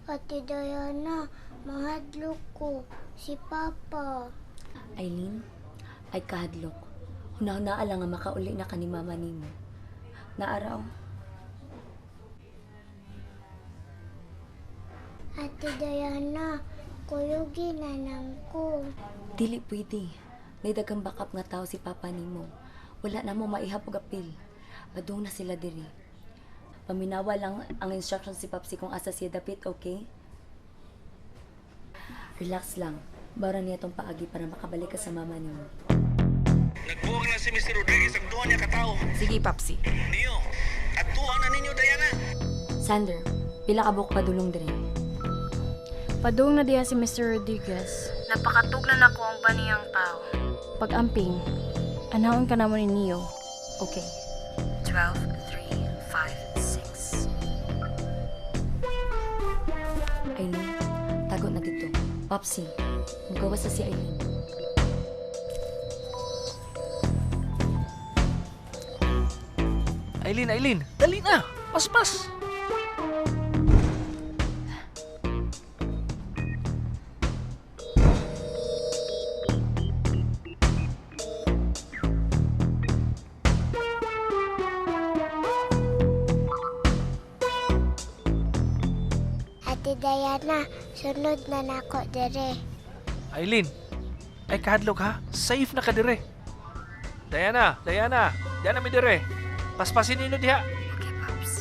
Ate Diana, mahadlok ko. Si Papa. Eileen, ay kahadlok. Huna-hunaa lang nga makauli na ka ni mama nimo. Naaraw. Ate Diana, kuyugi na lang ko. Dili pwede. May daghang backup nga tao si papa nimo. Wala na mo maihap og apil. Padung na sila diri. Paminawa lang ang instructions si Papsi kung asa siya dapit, okay? Relax lang. Bara niya tong paagi para makabalik ka sa mama nimo. Nagbuwag na si Mr. Rodriguez ang duha niya katao. Sige, Papsi. Niyo, at duha na ninyo, Diana. Sander, pila ka buok padulong diri. Padung na diha si Mr. Rodriguez. Napakatugnan ako ang baniyang tao. Pag-amping, anaon ka namo ni Neo. Okay. 12, 3, 5, 6. Eileen, tago na dito. Popsy, magawas sa si Eileen. Eileen, Eileen, dali na! Paspas! Ate Diana, sunod na nako dire. Eileen, ay kahadlok ha. Safe na ka dire. Diana, Diana, Diana mi dire. Paspasin ninyo diha. Okay, Pops.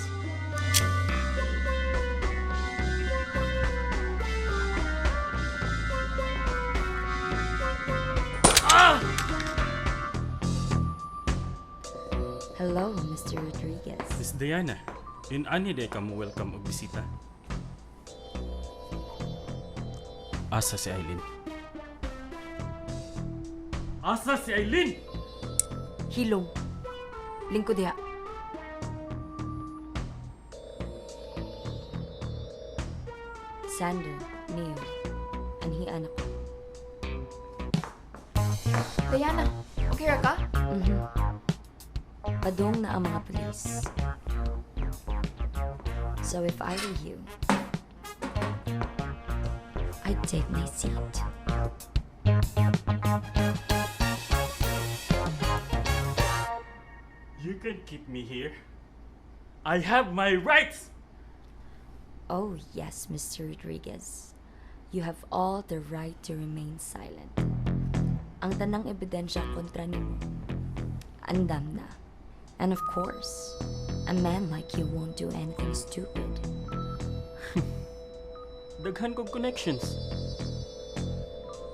Hello, Mr. Rodriguez. Miss Diana, in ani day ka mo welcome og bisita? Asa si Eileen? Asa si Eileen? Hilom. Lingkod diha. Sander, Neo, anhian ako. Diana, okay ra ka? Mhm. Padung na ang mga pulis. So if I were you, I'd take my seat. You can keep me here. I have my rights! Oh, yes, Mr. Rodriguez. You have all the right to remain silent. Ang tanang ebidensya kontra nimo, andam na. And of course, a man like you won't do anything stupid. Daghan kog connections.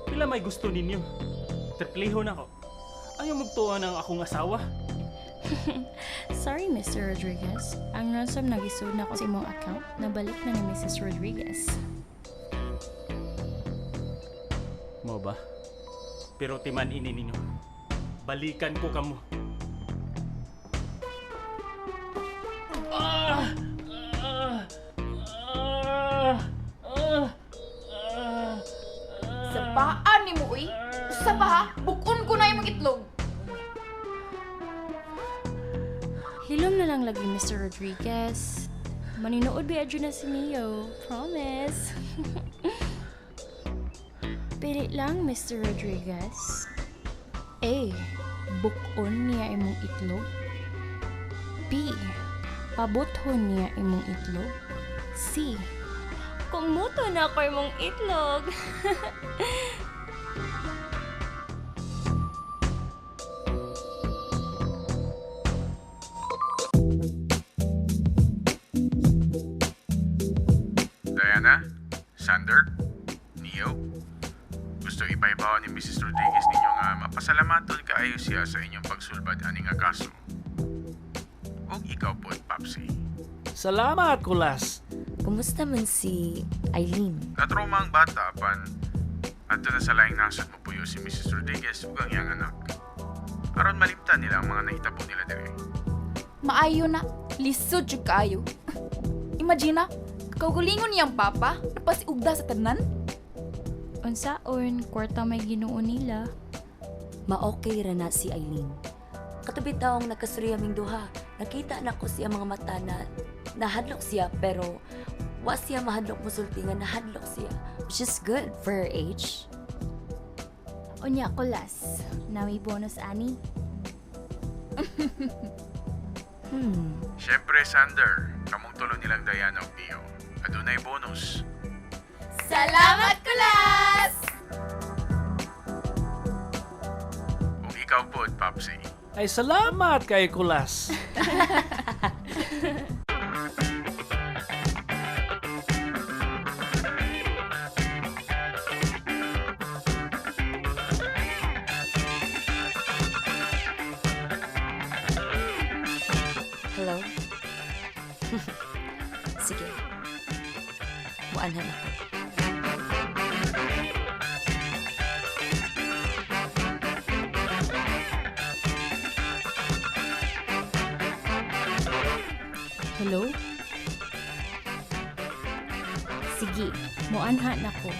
Pila may gusto ninyo? Tripleho na ko. Ayaw magtuwa ng akong asawa. Sorry, Mr. Rodriguez. Ang ransom nagisud na ko sa imong account. Nabalik na ni Mrs. Rodriguez. Mo ba? Pero timan ini ninyo. Balikan ko kamo. Ah! Ah! Ah! Ah! Ah! Sa paan ni mo, uy. Usa pa ha, bukon ko na imong itlog. Hilom na lang lagi, Mr. Rodriguez. Maninood ba na si Neo? Promise. Pili lang, Mr. Rodriguez. A. Bukon niya imong itlog. B. Pabuthon niya imong itlog. C. Kung muto na ako imong itlog. Diana, Sander, Neo, gusto ipahibaw ni Mrs. Rodriguez ninyo nga mapasalamaton kaayo siya sa inyong pagsulbad ani nga kaso. Ug ikaw po, Papsi. Salamat, Kulas. Kumusta man si Eileen? Natrauma ang bata apan adto na sa laing nasod mopuyo si Mrs. Rodriguez ug ang iyang anak. Aron malimtan nila ang mga nahitabo nila dire. Maayo na, lisod jud kaayo. Imagine na, kaugalingon niyang papa, napasiugda sa tanan. Unsaon, kwarta may Ginoo nila. Ma-okay ra na si Eileen. Katabi taong nagkasurya aming duha, nakita na ko siya mga mata na nahadlok siya pero Wa siya mahadlok musulti nga nahadlok siya. Which is good for her age. Unya Kulas, nami bonus ani. Siyempre, Sander, kamong tulo nilang Diana ug Neo. Adunay bonus. Salamat, Kulas! Ug ikaw pod, Popsy. Ay salamat kay Kulas. Hello? Sige. Muanhan ako. Hello? Sige, muanha na ko.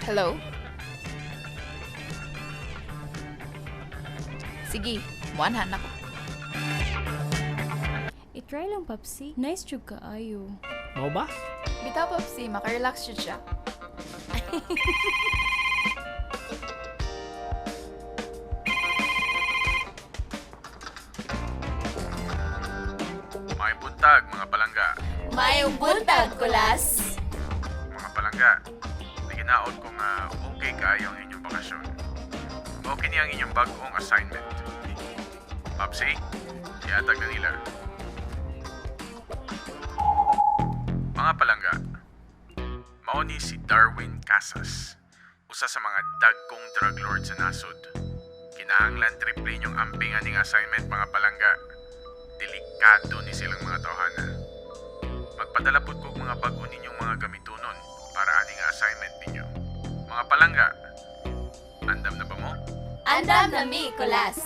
Hello? Sige, muanhan ako. I-try lang, Papsi. Nice jud kaayo. Mao ba? Bitaw, Popsi, makarelax jud siya. May buntag, mga palangga. Mayong buntag, Kulas! Mga palangga, naginaot ko nga okay kaayo ang inyong bakasyon. Okay niya ang inyong bag-ong assignment. Popsy, iatag na nila. Mga palangga, mao ni si Darwin Casas, usa sa mga dagkong drug lord sa nasod. Kinahanglan triple inyong amping aning assignment, mga palangga. Delikado ni silang mga tawhana. Magpadala pud kog mga bag-o ninyong mga gamitunon para ani nga assignment ninyo. Mga palangga, andam na ba mo? Andam na mi, Kulas!